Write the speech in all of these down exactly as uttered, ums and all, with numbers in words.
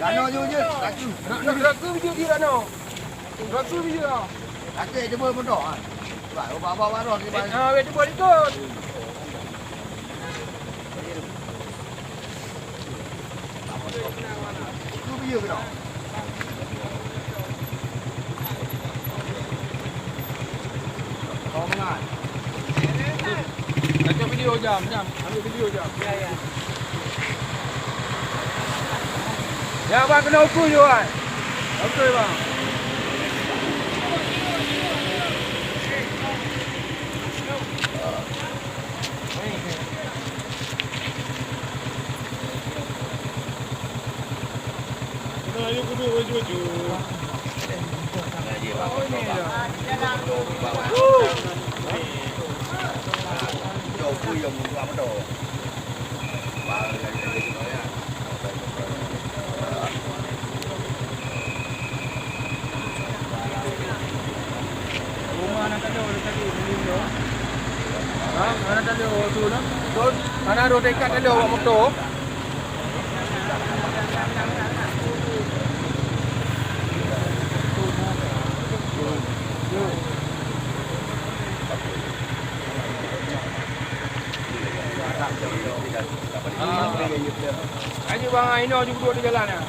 Rano jeuet, jeuet, laju. Rano, rano jeuet di Rano. Rano jeuet. Laju, eh, cuba motor, ha. Cuba, ubah, ubah, ubah, ubah, ubah. Eh, ah, weh, cuba ikut. Itu dia ke tak? Kau mengat. Baca video jam, jam. Ambil video jam. Ya, ya. Ya, bang, kena ukur je, bang. Okey, bang. Kena ayu kudu baju-baju. Rumah anak kandung udah tadi, beli tu. Ha, anak kandung tu lah. Tu, anak roda ikat kandung awak motor. Ah. Ayo bang, inoe jeuet duduk di jalan ya.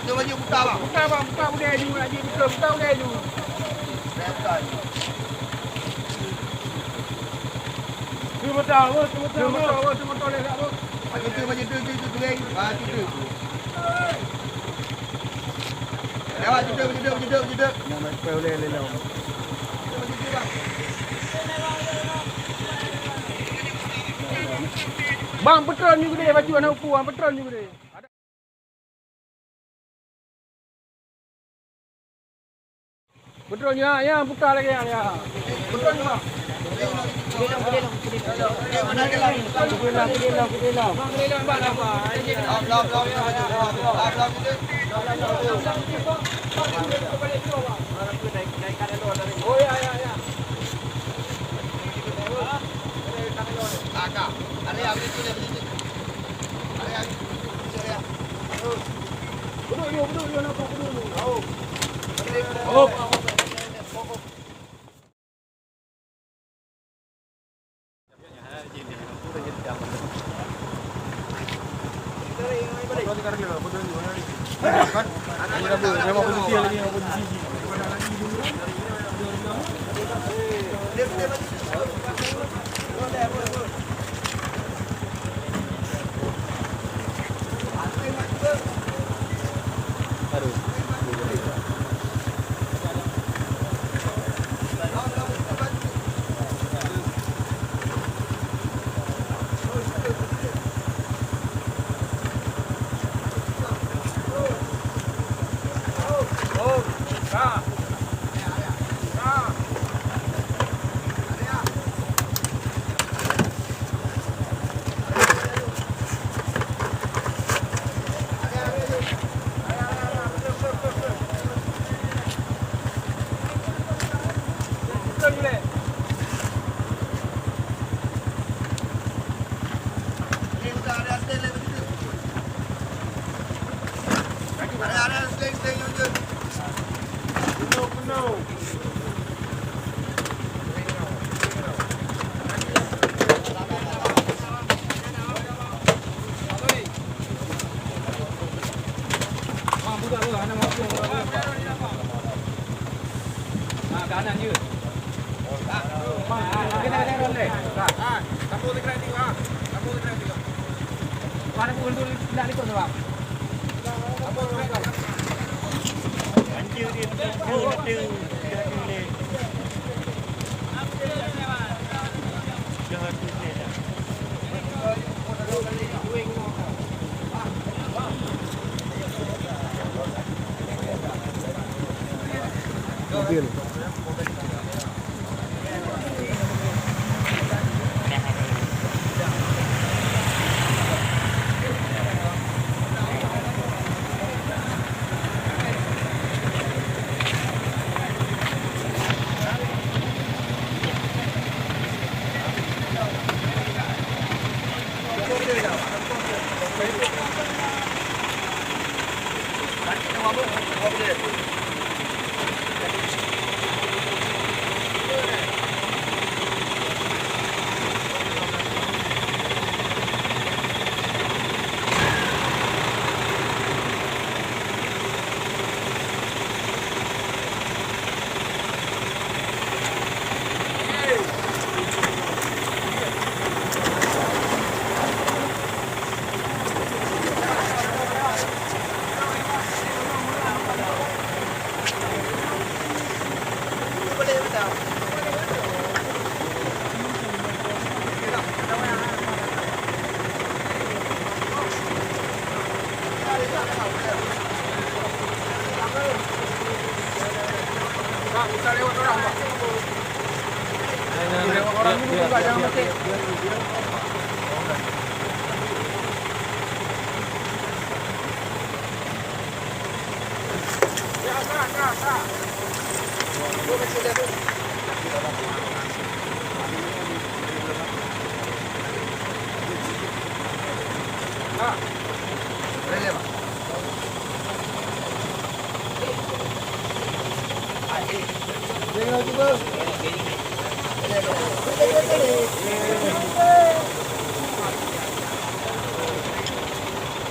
Kita baju buka, bang. Buka, bang. Buka budaya ju, nak jeuet betul. Buka budaya ju. Cuma tahu, cuma tahu. Cuma tahu, cuma tahu, lewat, bang. Baju tu, baju tu, tu, tu, tu, tu. Ah, tu, tu. Lewat, tu, tu, tu, tu, tu, tu. Nama kau leh, leh, leh. Bang, petrol ni gede, baju anak upu, bang, petrol ni gede. Beutôi nyan, ya, buka lagèe nyan, ya. Beutôi nyan. Oh, ya, ya, ya.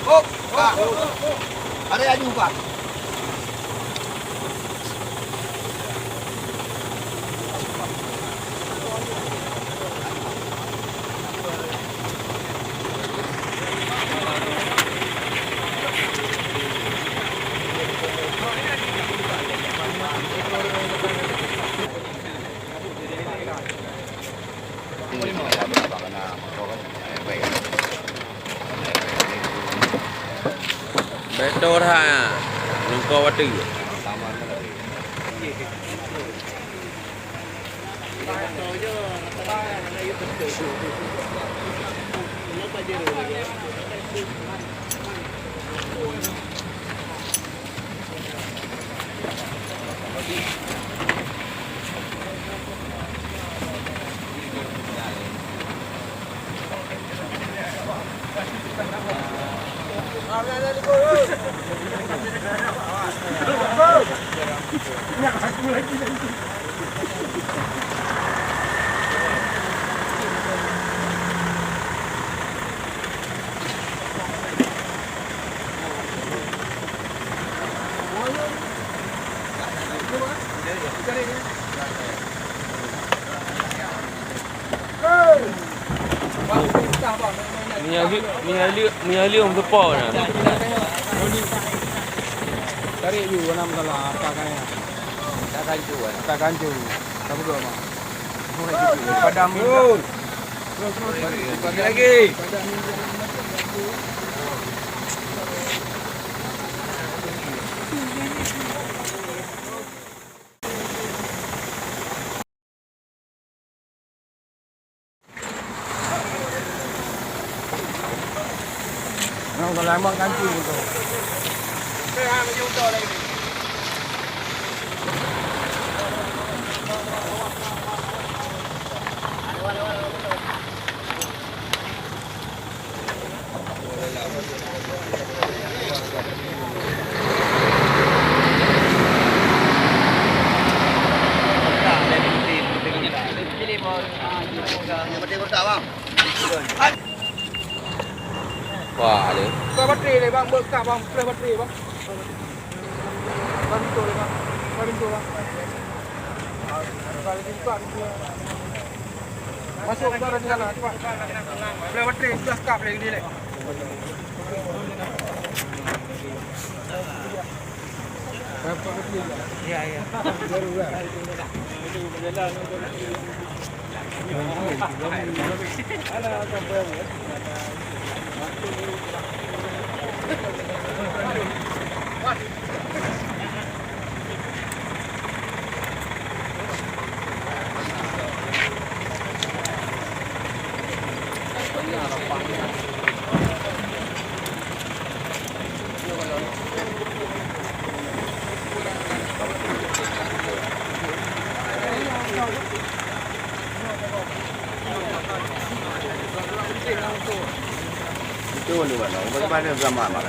Hop, Pak. Ada aju, Pak. Betul ha, lengkau watèe. Meunyoe lheueh, meunyoe lheueh, meunyoe lheueh meuseupôt na. Tarék ju, hana masalah, ata kaya. Ata kancu, eh. Ata kancu. Ka beudôh, Bang. Padam. Terus, terus, terus. Pagi lagi. Nang kalau mak kanti betul. Wah, ada. Buka baterai leh, bang. Buka, bang. Flash baterai, bang. Buka pintu leh, bang. Buka pintu, bang. Masuk ke dalam sana, cepat. Boleh bateri, sudah start lagi dia. Ya, ya. Itu mana? Bagaimana zaman, Mak?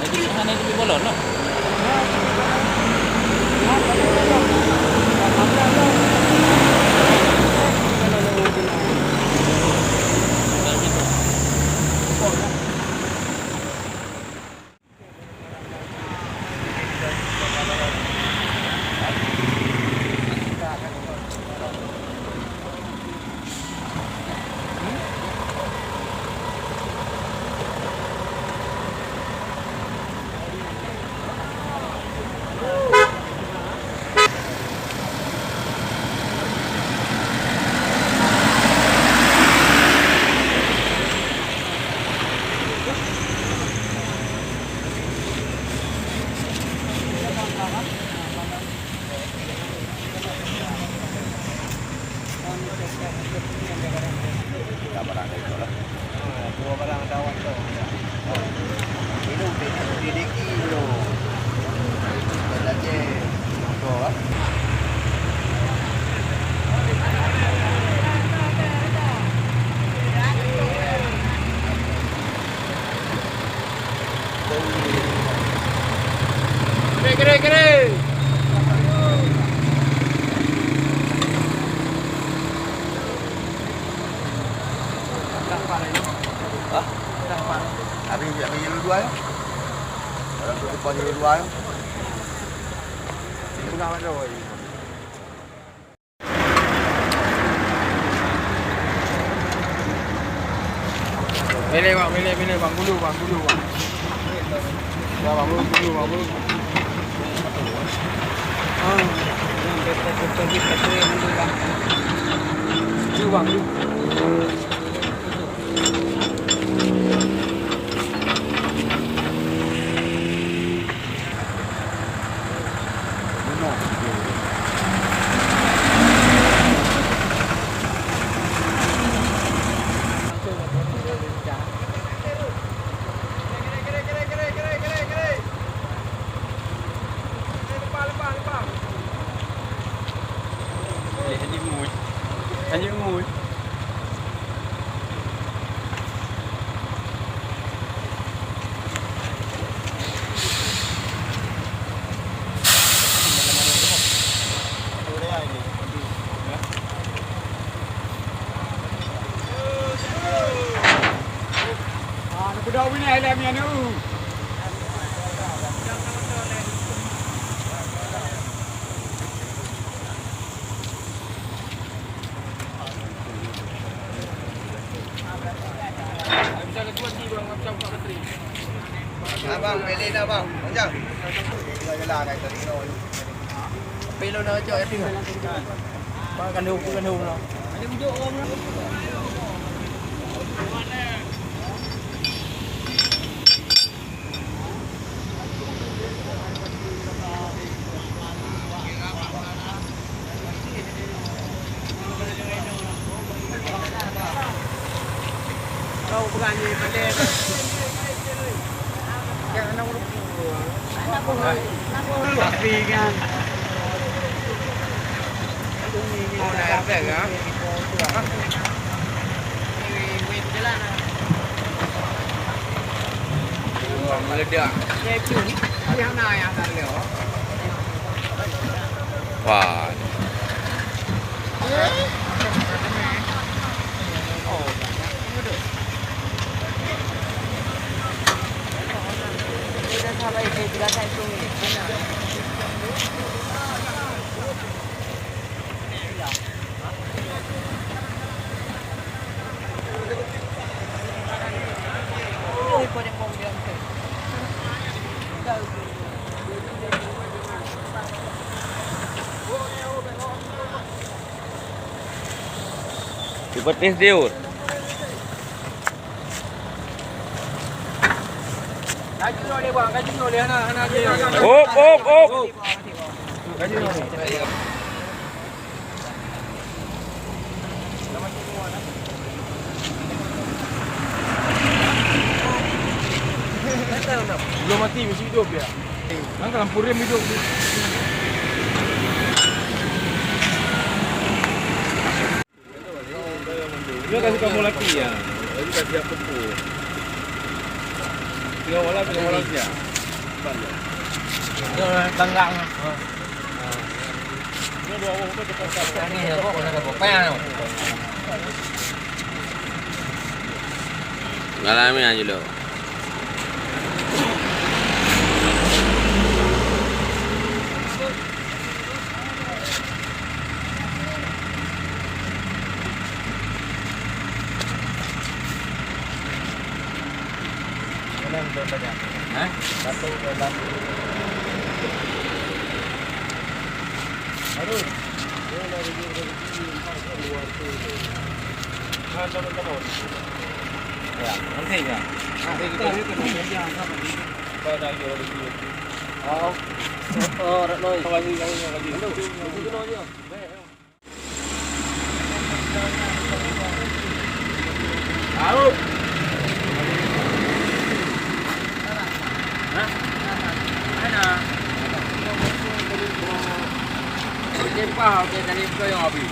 Jadi, sana jadi bolon, no? Kere, kere, kere. Hah? Habis, habis nyang dua ya? Dalam tu depan nyang dua ya? Ini pengawal tu. Milih, Bang, milih, milih, Bang. Dulu, Bang, dulu, Bang. Ya, Bang, dulu, dulu, Bang, dulu. Ah, yang dekat, dekat, dekat, dekat, dulu, Bang. Dulu, Bang, dulu. Abang, pilih dah, bang. Panjang. Jalan-jalan, naik tadi. Pelo na cok ya tiga. Pak kandung, pak kandung lah. Meledak. Wah. Seperti sediur. Op, op, op. Belum mati, masih hidup dia. Kan lampu rem hidup. Dia kasih kamu laki ya. Jadi kasih aku tu. Tengok malam, tengok malam siap. Dia orang tanggang. Ini ya, kok kena kena payah. Ngalami aja lo. Hah? Harus. Ya, nanti ya. Nanti kita. Oh, oh, oh, rak noi. Aduh, begitu noi dia. Hah? Mana? Oke, Pak, oke, tadi kau yang habis.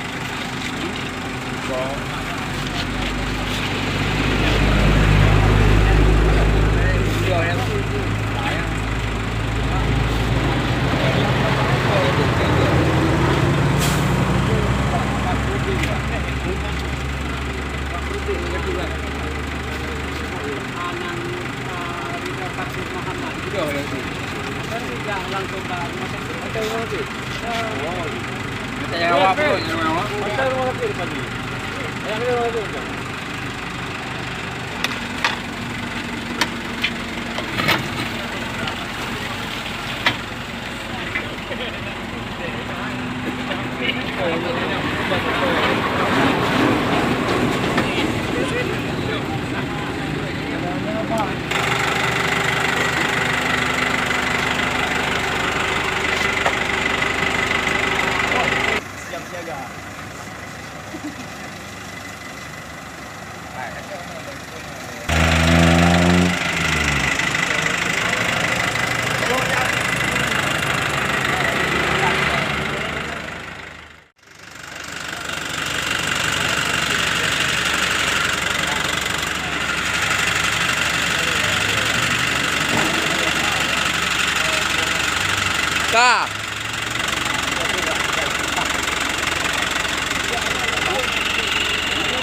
Ka.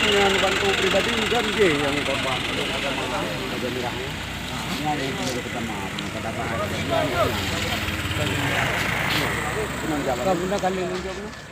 Dengan bantu pribadi kan, nggih, yang korban. Kamu dah kali nunjuk ni.